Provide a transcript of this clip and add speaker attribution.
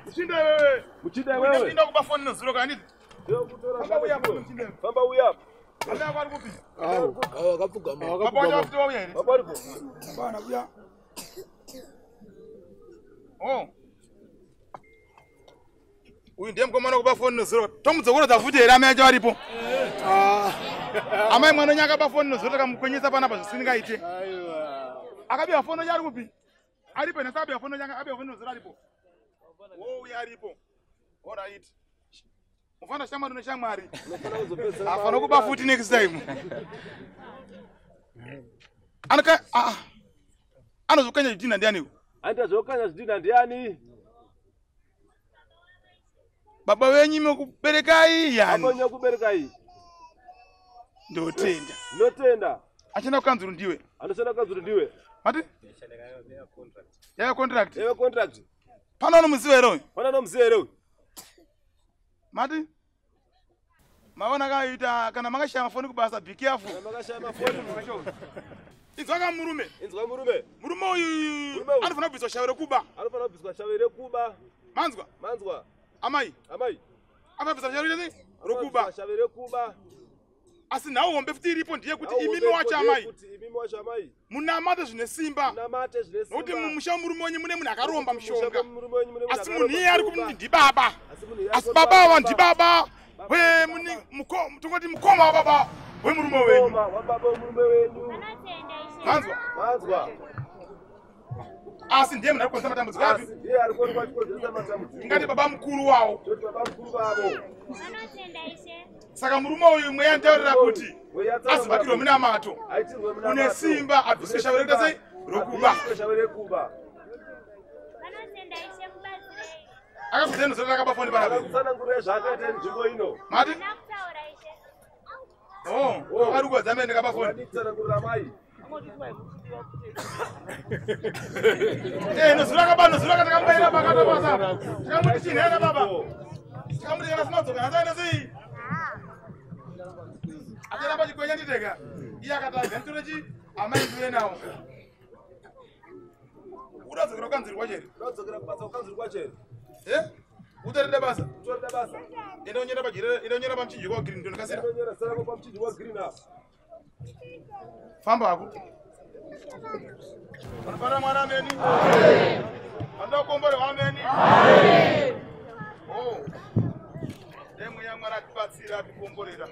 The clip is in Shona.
Speaker 1: Muchinda wewe.
Speaker 2: Muchinda wewe.
Speaker 1: Ndinda kuba phone nezuro kani. Famba uya hapo muchinda.
Speaker 2: Famba uya.
Speaker 1: Baba yako ari kupi?
Speaker 3: Awo, awo akapfugama.
Speaker 1: Baba wacho futi wauya here?
Speaker 2: Baba aripo.
Speaker 3: Bana uya.
Speaker 1: Oh. Uyu ndiye mukomana kuba phone nezuro. Tomudzokorodza futi here amai acho aripo?
Speaker 3: Ah.
Speaker 1: Amai mwana wenyu akaba phone nezuro takamukwenyesa panapa zvisingaite.
Speaker 3: Aiwa.
Speaker 1: Akabiwa phone yacho ari kupi? Aripo nhasi akabiwa phone yacho akabiwa phone nezuro aripo. Oh, uyu aripo. All right. Mufana shamwari neshamwari.
Speaker 2: Unofana kuzopedzera.
Speaker 1: Afana kuba futi next time. Anoka ah. Anozokanya zvidhina ndiani uyu?
Speaker 2: Anoita zvokanya zvidhina ndiani?
Speaker 1: Baba venyu mekuberekai
Speaker 2: Baba
Speaker 1: yani.
Speaker 2: wenyu kuberekai.
Speaker 1: Ndotenda.
Speaker 2: Ndotenda.
Speaker 1: Achienda kukanzuru ndiwe.
Speaker 2: Anoshanda kukanzuru ndiwe.
Speaker 1: Mati? Yava contract.
Speaker 2: Yava contract.
Speaker 1: Pano anomuziva here uyu?
Speaker 2: Pano anomuziva here uyu?
Speaker 1: Mati? Maona kaita kana makashaya mafoni kubasa be careful.
Speaker 2: Kana makashaya mafoni mukashaya.
Speaker 1: Inzwa ka murume.
Speaker 2: Inzwa murume.
Speaker 1: Murume uyu anofanira kubviswa shave rekuba.
Speaker 2: Anofanira kubviswa shave rekuba.
Speaker 1: Manzwa?
Speaker 2: Manzwa.
Speaker 1: Amai.
Speaker 2: Amai.
Speaker 1: Anofanira kubviswa shave rekuba.
Speaker 2: Shave rekuba.
Speaker 1: Asi nhau hombe futi iripo ndiye kuti imimi wacho amai.
Speaker 2: Kuti imimi wacho amai.
Speaker 1: Munamate zvine simba.
Speaker 2: Munamate zvine simba.
Speaker 1: Nokuti mumusha wemurume wenyu mune munhu akaromba mushonga.
Speaker 2: Murume wenyu mune munhu
Speaker 1: Asi munhu iye ari kuti ndibaba.
Speaker 2: Asi munhu iye
Speaker 1: Asi baba ava ndibaba. We muni muko tongoti mukoma wababa wemurume wenyu.
Speaker 2: Mukoma wababa wemurume wenyu.
Speaker 4: Vanotenda Ishe.
Speaker 1: Manzwa?
Speaker 2: Manzwa.
Speaker 1: Asi ndiye munhu ari kukonzera matambudziko api?
Speaker 2: Asi ndiye ari kuonekwa achikonzeresa matambudziko.
Speaker 1: Tingati baba mukuru wavo.
Speaker 2: Toti baba mukuru vavo.
Speaker 4: Vanotenda Ishe.
Speaker 1: Saka murume uyu mweya nditaurira kuti azivakirwe munamato.
Speaker 2: Aitirwe munamato.
Speaker 1: Une simba abviswe shave rekuita sei? Rokuba.
Speaker 2: Abviswe shave rekuba.
Speaker 4: Vanotenda Ishe mubatsirei.
Speaker 1: Akakudza ino zora rakaba foni panapa.
Speaker 2: Akakutsanangurira zvaakaita nzvimbo ino.
Speaker 1: Mati?
Speaker 4: Handina kutaura Ishe.
Speaker 1: Oh, ari kuwadza amene ndakaba foni.
Speaker 2: Wakadii kutsanangurira mai?
Speaker 1: Eh, nozura akaba nozura akatakambaira pakata pasa. Takamuti chinhena baba. Takamuti kana sina dzoka nhasi aenda sei? Acharamba chikwenya nditega. Iye akataga nditore chi amai ndiuye nawo. Udadzokera kukanzuru kwacho here?
Speaker 2: Udadzokera kubasa kukanzuru kwacho here?
Speaker 1: Eh? Utorida basa?
Speaker 2: Utorida basa.
Speaker 1: Enda unyora pajira, enda unyora pamuchinjikwa green ndonokasira.
Speaker 2: Enda unyora sarako pamuchinjikwa green apa.
Speaker 1: Famba hako. Vanofara Mwari ameni. Amen. Vanoda kukomborerwa ameni. Amen. Oh. Dai mweya Mwari atibatsira atikomborera.